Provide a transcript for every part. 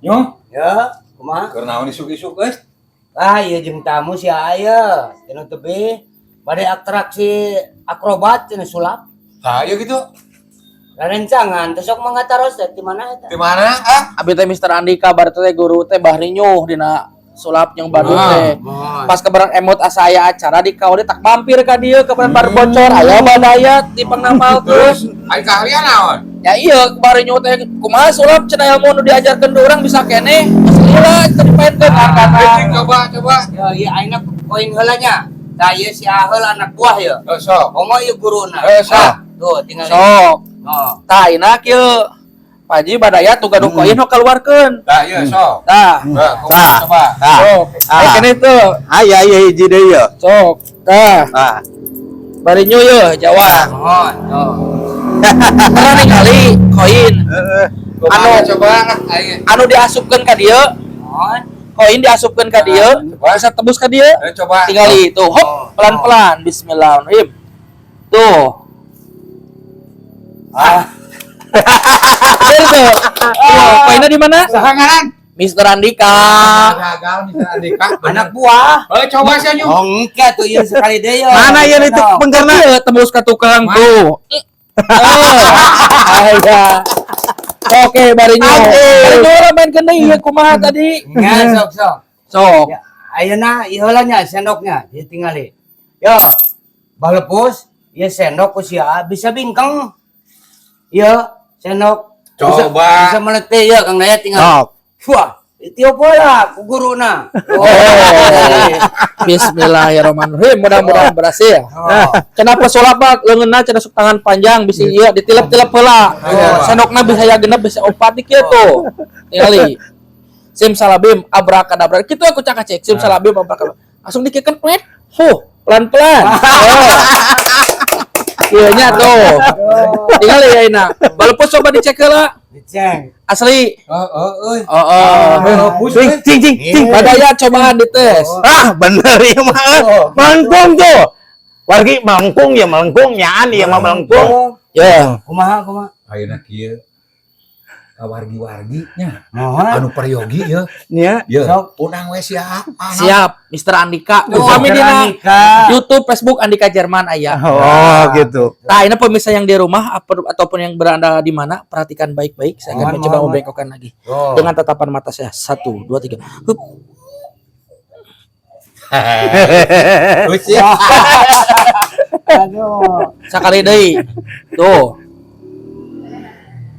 Nyo, Ya, kumaha? Keur naon isuk-isuk geus? Ah, iya jeung tamu si aya. Cenah tebih bade atraksi akrobat cenah sulap. Tah, ieu gitu. Rencangan teh sok mangga taros teh di mana eta? Di mana? Ah, Abi teh Mister Andika bar teh guru teh Bahrinyuh dina sulap yang badut teh. Mohon. Pas keberan emot asa aya acara di kaudi tak mampir ka dieu keberan bar bocor aya badaya di pangnamalkeun. Terus ai kahalian naon? Ya iya, Bahrinyuh teh kumaha sulap cenah ilmu nu diajarkeun di urang bisa keneh. Geus lila teu dipaenkeun angkana. Cing, coba coba. Ya, iya ayeuna koin heula nya. Tah ieu si Ahel anak buah ya. Eh, sok. Komo ieu guruna. Eh, sok. Ah, tuh tinggal. Sok. Oh. Tah ayeuna kieu. Paji badaya tuh gaduh koin nu keluarkeun. Tah, ieu sok. Tah. Eh, kumaha Tah. coba? Ah. Sok. Ah. Aya keneh teu. Aya ieu hiji deui ye. Sok. Tah. Ah. Barinyo ye Jawa. Mohon. Tuh. Pernah ningali koin Heeh. Kumaha Anu- coba ah ai. anu diasupkeun ka dieu, Mohon. koin diasupkeun ka dieu, bisa tembus ka dieu. Eh, coba. Tinggali tuh, hop, pelan-pelan. Bismillahirrahmanirrahim. Tuh. Ah, Bener tuh. Tuh, koinnya di mana? Saha ngaran? Mister Andika. Gagal Mister Andika. Anak buah. Eh, coba sih nyu. Oh, engke tuh ieu sekali deui ya. Mana ieu itu pengkerna? Iya, tembus ke tukang tuh. Oh, aya. Oke, Barinyo. Anjing. Barinyo orang main deui ieu kumaha tadi? Nya sok sok. Sok. Ya, ayeuna ieu heula nya sendoknya, ieu tingali. Yo, balepus, ieu sendok ku sia bisa bingkeng. Ieu sendok. Bisa, Coba. bisa meletik ya Kang Dayat tinggal. Sok. Wah, tiup lah ku guruna. Oh. Bismillahirrahmanirrahim. Mudah-mudahan berhasil. Oh. Kenapa sulap pak? Leungeunna cenah sok tangan panjang bisa ieu ditilep-tilep heula. Oh. Sendokna bisa ya genep bisa opat di kieu tuh. Tingali. Sim salabim abrakadabra. Kitu aku cak cek sim salabim abrakadabra. Langsung dikiekeun plet. Huh, pelan-pelan. Oh. Iya nya tuh. Tingali ya ina. Balepos coba dicek heula. Dicek. Asli. Oh, euy. Oh. Oh, Cing cing cing cing. Badaya cobaan dites. Ah, bener ieu mah. Oh. Melengkung tuh. Wargi melengkung ya melengkung nyaan ieu mah melengkung. Ya. Kumaha kumaha? Ayeuna kieu. Ka wargi-wargi nya. Mohon. Anu peryogi ye. Nya. Ye. Sok. Unang we sia. Ah, Siap, Mister Andika. Oh, Kami Mister dina Andika. YouTube, Facebook Andika Jerman aya. Oh, gitu. Nah, ini pemirsa yang di rumah ataupun yang berada di mana, perhatikan baik-baik. Saya akan Mohon, mencoba mohon. membengkokkan lagi. Oh. Dengan tatapan mata saya. Satu, dua, tiga. Hup. Lucu. Aduh. Sekali deui. Tuh.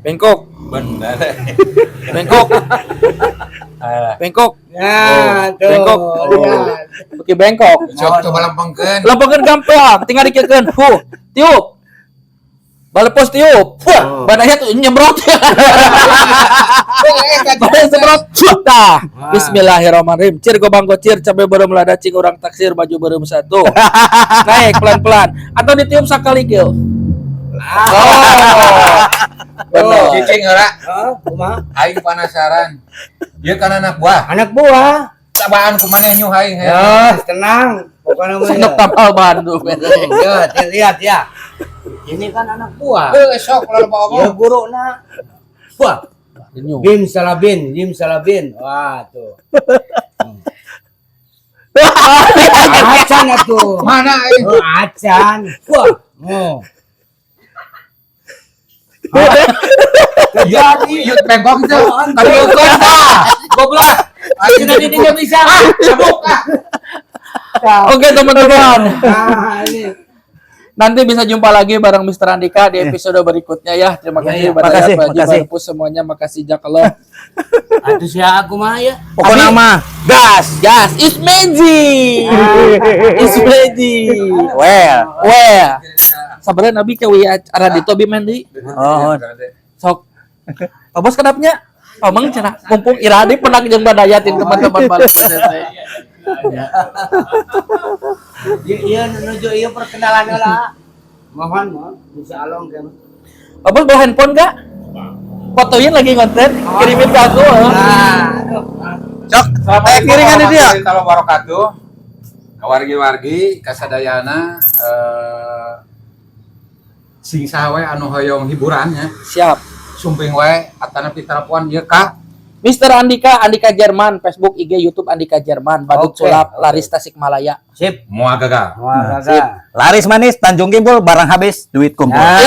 Bengkok, Bener. Bengkok, bengkok. Ya, tuh. Bengkok. Ya. Oke, bengkok. Sok coba lempengkeun. Lempengkeun gampang, tinggal dikiekeun. Huh, tiup. Balepos tiup. Wah, badannya tuh nyemprot. Badannya semprot. Tah. Bismillahirrahmanirrahim. Cir gobang gocir, cabai beureum lada cing urang taksir baju beureum satu. Naik pelan-pelan atau ditiup sakali kieu. Oh. Bener. Cicing heula. Oh, kumaha? Aing penasaran. Ieu kan anak buah. Anak buah. Cobaan ku maneh nyuh aing. Ya, tenang. Pokoknya mah Sendok ya. tapal Bandung. Ya, lihat ya. Ini kan anak buah. Eh, sok kalau lupa Ya ngomong. guru na. Wah, bim salabin, bim salabin. Wah, tuh. Acan atuh. Mana aing? Oh, acan. Wah, oh. Jadi, ieu bengkok itu. Tadi ukur tah. Goblok. Aing tadi dia bisa. Sabuk ah. Oke teman-teman. Nah, ini. Nanti bisa jumpa lagi bareng Mr. Andika di episode berikutnya ya. Terima kasih Iya. Badayat, Makasih, Pak Haji, makasih. Barpus semuanya. Makasih Jakalo. Atuh sia aku mah ya. Pokoknya mah gas. Gas, it's magic. It's magic. Well. Well. Sabarnya Nabi ke wi acara di Tobi main deui. Oh. Sok. Pak Bos kedapnya. Pameng cenah mumpung Iradi penang jeung Badayatin teman-teman balik. Iya, iya menuju iya perkenalan lah. Mohon, mohon. Bisa along kan. Pak Bos bawa handphone gak? Fotoin lagi konten, kirimin ke aku. Nah, aduh. Cok, eh kiringan di dia. Warahmatullahi wabarakatuh. Wargi-wargi kasadayana sing saha we anu hoyong hiburan ya. Siap. Sumping wae atanapi telepon ieu ka Mr. Andika, Andika Jerman, Facebook, IG, YouTube Andika Jerman, Badut Sulap, Laris Tasikmalaya. Sip. Moal gagal. Wah, gagal. Laris manis Tanjung Kimpul, barang habis, duit kumpul. Nah.